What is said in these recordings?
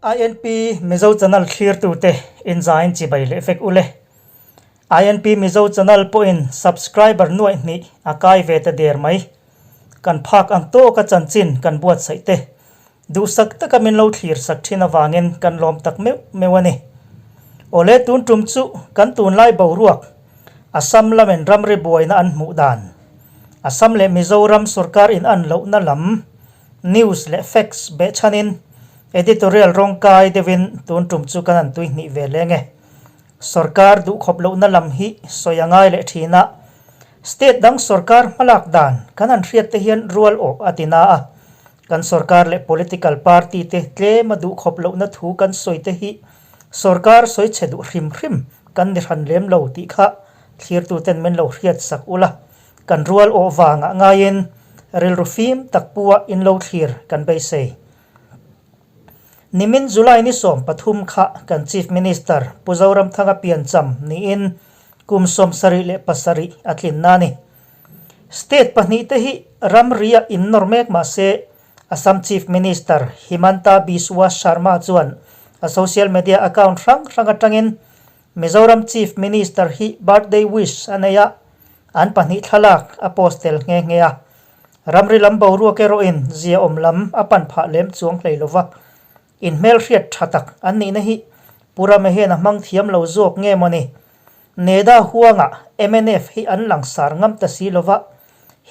INP Mizo Channel thlirtute inzain chibai leh vek ule. INP Mizo Channel pawhin subscriber nuaih hnih a kai ve ta der mai. Kan phak ang tawka chanchin kan buatsaih te duhsak taka min lo thlir sak thin avangin kan lawm tak meuh meuh a ni. Awle tun tum chu kan tunlai boruak Assam lamin ramri buaina an hmuh dan Assam leh Mizoram sorkar in an lohna lam News leh facts behchhanin editorial rawngkai deuhin tun tum chu kan han tui hnih ve leng e. Sorkar duhkhawp lohna lam hi sawi a ngai leh thin a, state dang sorkar hmalak dan kan han hriat te hian rual awh a ti na a, kan sorkar leh political party te tlema duhkhawp lohna thu kan sawi te hi sorkar sawi chhe duh hrim hrim kan ni hran lem lo tih kha thlirtuten min lo hriat sak ula. Kan rual awh vangah ngaiin rilru fim tak pua in lo thlir kan beisei. Nimin July ni 13 kha kan Chief Minister Pu Zoramthanga piancham niin kum 77 a tlinna a ni. State pahnihte hi ramria innawr mek mah se Assam Chief Minister Himanta Biswa Sarma chuan a social media account hrang hrang atangin Mizoram Chief Minister hi birthday wish a nei a, an pahnih thlalak a post tel nghe nghe a. Ramri lam boruak erawhin ziaawm lam a pan phah lem chuang hlei lo va. Inhmelhriat tha tak an nihna hi Pu Rama hian a hmang thiam lo zawk nge maw ni? Neda huangah mnf hi an langsar ngam ta si lo va,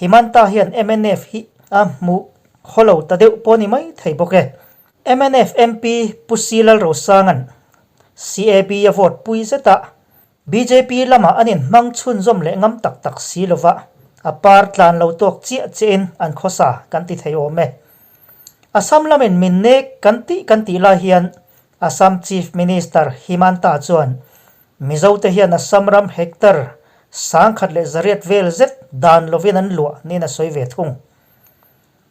Himanta hian mnf hi a hmuh haw lo ta deuh pawh ni mai thei bawk e. Mnf MP Pu C Lalrosanga'n CAB a vote pui zet a, bjp lamah an inhmang chhunzawm leh ngam tak tak si lova, a par tlan lo tawk chiah chiahin an khawsa kan ti thei awm e. Assam lamin min nek kan tih kan tih lai hian Assam Chief Minister Himanta chuan Mizote hian Assam ram hectare 1100 vel zet dan lovin an luah niin a sawi ve thung.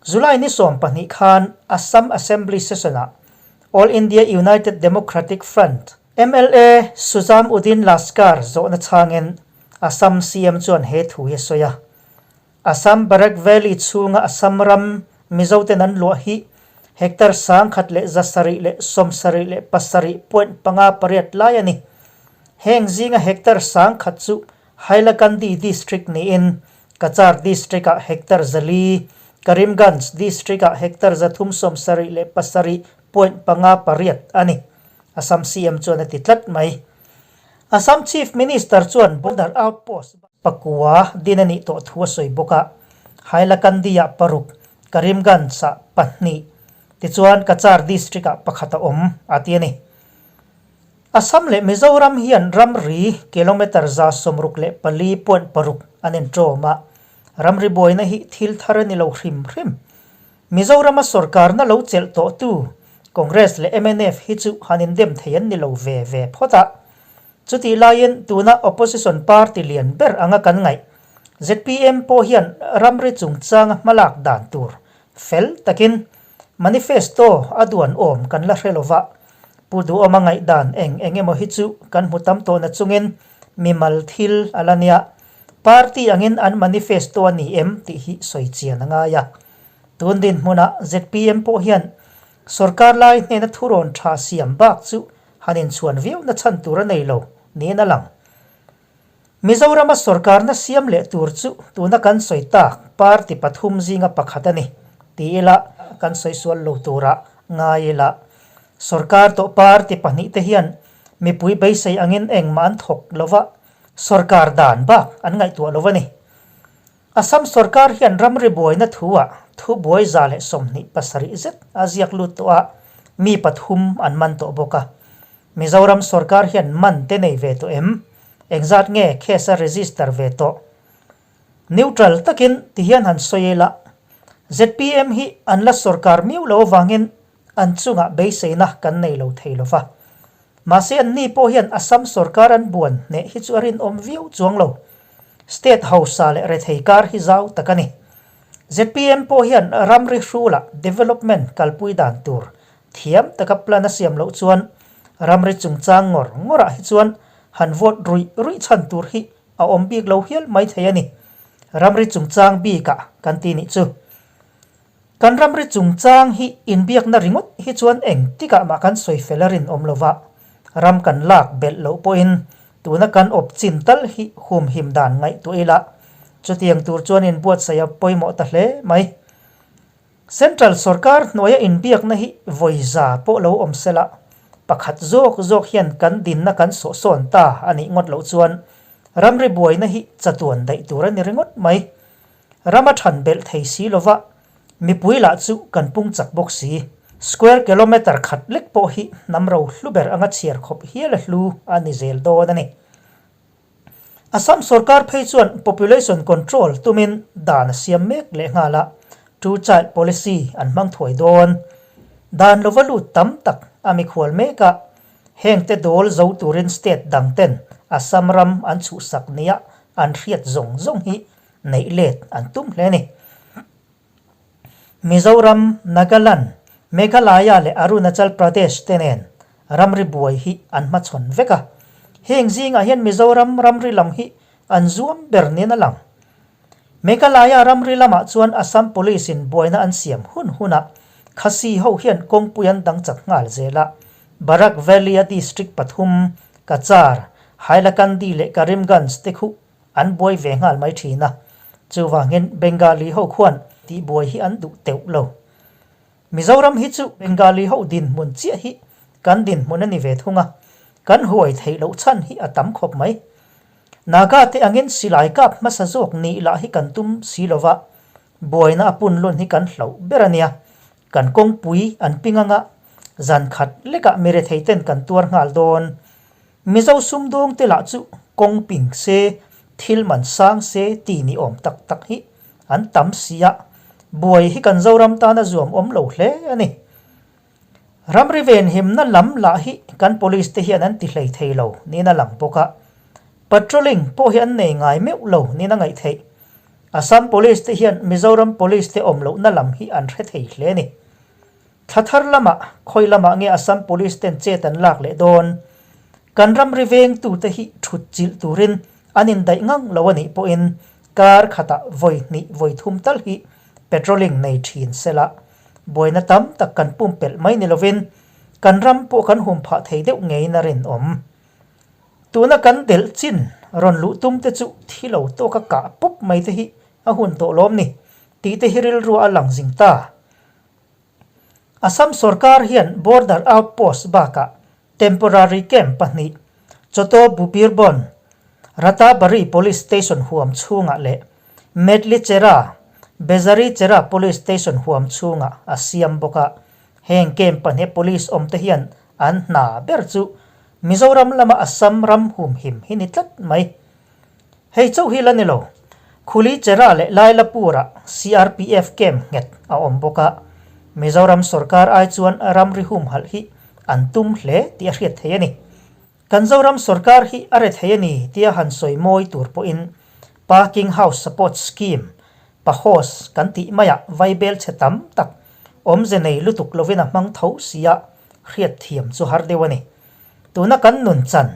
July ni 12 khan Assam Assembly Session-ah All India United Democratic Front, mla Suzam Uddin Laskar zawhna chhangin Assam CM chuan he thu hi a sawi a. Assam Barak Valley chhunga Assam ram Mizoten an luah hi hectare 177.58 lai a ni. Heng zinga hectare 1000 chu Hailakandi District niin Cachar District-ah hectare 400, Karimganj District-ah hectare 377.58 a ni, Assam CM chuan a ti tlat mai. Assam Chief Minister chuan Border Outpost pakua din a nih tawh thu a sawi bawk a, Hailakandi-ah paruk, Karimganj-ah pahnih, tichuan Cachar District-ah pakhat a awm, a ti a ni. Assam leh Mizoram hian ramri kilometre 64.6 an inṭawm a, ramri buaina hi thil thar a ni lo hrim hrim. Mizorama sorkarna lo chelh tawhtu Congress leh mnf hi chu han indem thei an ni lo ve ve phawt a. Chutih laiin tuna opposition party lian ber anga kan ngaih zpm pawh hian ramri chungchanga hmalak dan tur fel takin Manifesto a duan awm kan la hre lova, Pu Duhawma ngaihdan eng eng emaw hi chu kan hmu tam tawh na chungin mimal thil a la nia. Party angin an manifesto a ni em tih hi sawi chian a ngai a. Tun dinhmunah zpm pawh hian sorkar lai hnena thurawn tha siam bak chu han inchhuan viau na chhan tur a nei lo niin a lang. Mizorama sorkarna siam leh tur chu tuna kan sawi tak party pathum zinga pakhat a ni ti ila kan sawi sual lo turah ngai ila. Sorkar tawh party pahnih te hian mipui beisei angin engmah an thawk lova, sorkar dan bak an ngaihtuah lo a ni. Assam sorkar hian ramri buaina thu-ah thu buai 127 zet a ziak lut tawh a, mi pathum an man tawh bawk a. Mizoram sorkar hian man te nei ve tawh em? Engzat nge case a register ve tawh? Neutral takin ti hian han sawi ila, zpm hi an la sorkar miau lo avangin an chungah beiseina kan nei lo thei lo va. Mahse anni pawh hian Assam sorkar an buan hneh hi chu a rinawm viau chuang lo. State hausa leh rethei kar hi zau tak a ni. Zpm pawh hian ramri hrulah development kalpui dan tur Thiam taka plan a siam loh chuan ramri chungchang ngawr ngawrah hi chuan han vote ruih ruih chhan tur hi a awm bik lo hial mai thei a ni. Ramri chungchang bikah kan ti nih chu. Kan ramri chungchang hi inbiakna ringawt hi chuan engtikah mah kan sawi fel a rinawm lo va, ram kan lak belh loh pawhin tuna kan awp chin tal hi humhim dan ngaihtuah ila, chutiang tur chuan inbuatsaih a pawimawh ta hle mai. Central sorkar hnuaia inbiakna hi vawiza pawh lo awm sela, pakhat zawk zawk hian kan dinna kan sawhsawn ta a nih ngawt loh chuan ramri buaina hi chatuan daih tur a ni ringawt mai. Ram a than belh thei si lova, mipui lah chu kan pung chak bawk si. Square kilometre khat lek pawh hi hnam ro hlu ber anga chhiar khawp hial a hlu a ni zel dawn a ni. Assam sorkar phei chuan population control tumin dan a siam mek leh nghal a, two child policy an hmang thuai dawn. Dan lova lut tam tak a mikhual mek a, hengte dawl zo turin state dang ten Assam ram an chhuhsak nia an hriat zawng zawng hi neih let an tum hle a ni. Mizoram, Nagaland, Meghalaya leh Arunachal Pradesh te nen ramri buai hi an hmachhawn vek a. Heng zingah hian Mizoram ramri lam hi an zuam ber niin a lang. Meghalaya ramri lamah chuan Assam Police in buaina an siam hun hunah Khasi ho hian kawngpui an dang chak nghal zel a. Barak Valley-a district pathum, Cachar, Hailakandi leh Karimganj te khuh An buai ve nghal mai thin a, chuvangin Bengali ho khuan tihbuai hi an duh teuh lo. Mizoram hi chu Bengali ho dinhmun chiah hi kan dinhmun a ni ve thung a, kan huai theih loh chhan hi a tam khawp mai. Naga te angin silai kap hmasa zawk nih lah hi kan tum si lo va, buaina a pun lun hi kan hlauh ber a nia. Kan kawngpui an ping anga zan khat lekah mirethei ten kan tuar nghal dawn. Mizo sumdawng te lah chu kawng ping se, thil man sang se ti ni awm tak tak hi an tam si a, buai hi kan Zoram tana zuam awm lo hle a ni. Ramri venhimna lam lah hi kan police te hian an ti hlei thei lo niin a lang bawk a, patrolling pawh hi an nei ngai meuh lo niin a ngaih theih. Assam Police te hian Mizoram Police te awm lohna lam hi an hre thei hle a ni. Thla thar lamah khawi lamah nge Assam Police ten chet an lak leh dawn? Kan ramri vengtute hi thut chilh turin an indaih ngang lo a nih pawhin kar khatah vawi hnih vawi thum tal hi patrolling nei thin sela buaina tam tak kan pumpelh mai ni lovin kan ram pawh kan hum phah thei deuh ngeiin a rinawm. Tuna kan delh chin rawn luh tum te chu thi lo tawka kah pawp mai te hi a hun tawh lawm ni tih te hi rilru a lang zing ta. Assam sorkar hian border outpost bakah temporary camp pahnih Choto Bubirbon, Ratabari Police Station huam chhungah leh Medlichera, Bezarichera Police Station huam chhungah a siam bawk a. Heng camp pahnih police awmte hian an hna ber chu Mizoram lama Assam ram humhim hi ni tlat mai. Hei chauh hi la ni lo. Khuli Chera leh Lailapur-ah CRPF camp nghet a awm bawk a, Mizoram sorkar ai chuan ramri humhalh hi an tum hle tih a hriat theih a ni. Kan Zoram sorkar hi a re thei a ni tia han sawi mawi tur pawhin Parking House Support Scheme, PAHOS, kan tih maiah vaibel chhe tam tak awmze nei lutuk lovin a hmang tho sia hriat thiam chu har deuh a ni. Tuna kan nun chan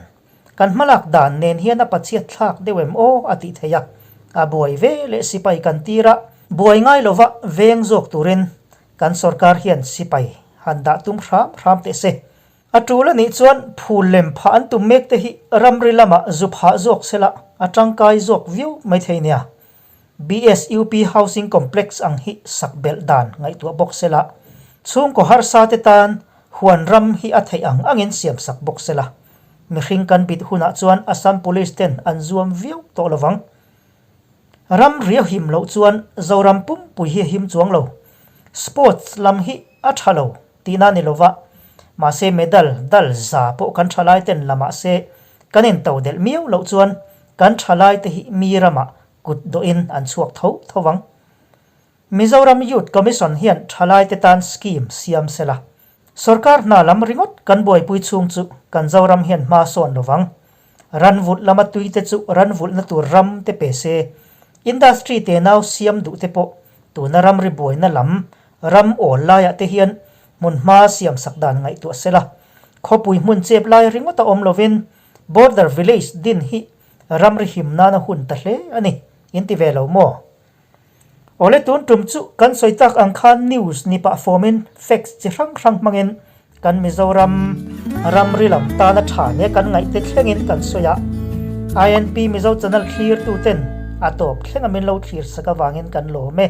Kan hmalak dan nen hian a pachhiat thlak deuh em aw a tih theih a, a buai ve leh sipai kan tir a, buai ngai lova veng zawk turin kan sorkar hian sipai han dah tum hram hram teh se. A tul a nih chuan phul lem phah an tum mek te hi ramri lamah zu phah zawk sela a tangkai zawk viau mai thei nia. BSUP Housing Complex ang hi sak belh dan ngaihtuah bawk sela, chhungkaw harsa te tan huan ram hi a theih ang angin siam sak bawk sela. Mihring kan bit hunah chuan Assam Police ten an zuam viau tawh lovang. Ram ria him loh chuan Zoram pumpui hi a him chuang lo. Sports lam hi a tha lo tihna a ni lova, mahse medal dal za pawh kan tha lai ten la mahse kan into delh miau loh chuan kan tha lai te hi mi ramah kut dawhin an chhuak tho tho vang. Mizoram Youth Commission hian tha lai te tan scheme siam sela. Sorkar hna lam ringawt kan buaipui chhung chu kan Zoram hian hma sawn lo vang. Ran vulh lama tui te chu ran vulhna tur ram te pe se, industry te nau siam duh te pawh tuna ramri buaina lam ram awl laiah te hian hmun hma siam sak dan ngaihtuah sela. Khawpui hmun chep lai ringawt a awm lovin border village din hi ramri him nana hun ta hle a ni, in ti ve lo maw? Awle tun tum chu kan sawi tak ang khan news ni pah fawmin facts chi hrang hrang hmangin kan Mizoram ramri lam tana tha nia kan ngaihte thlengin kan sawi a. INP Mizo channel thlir tuten a tawp thleng a min lo thlir sak avangin kan lawm e.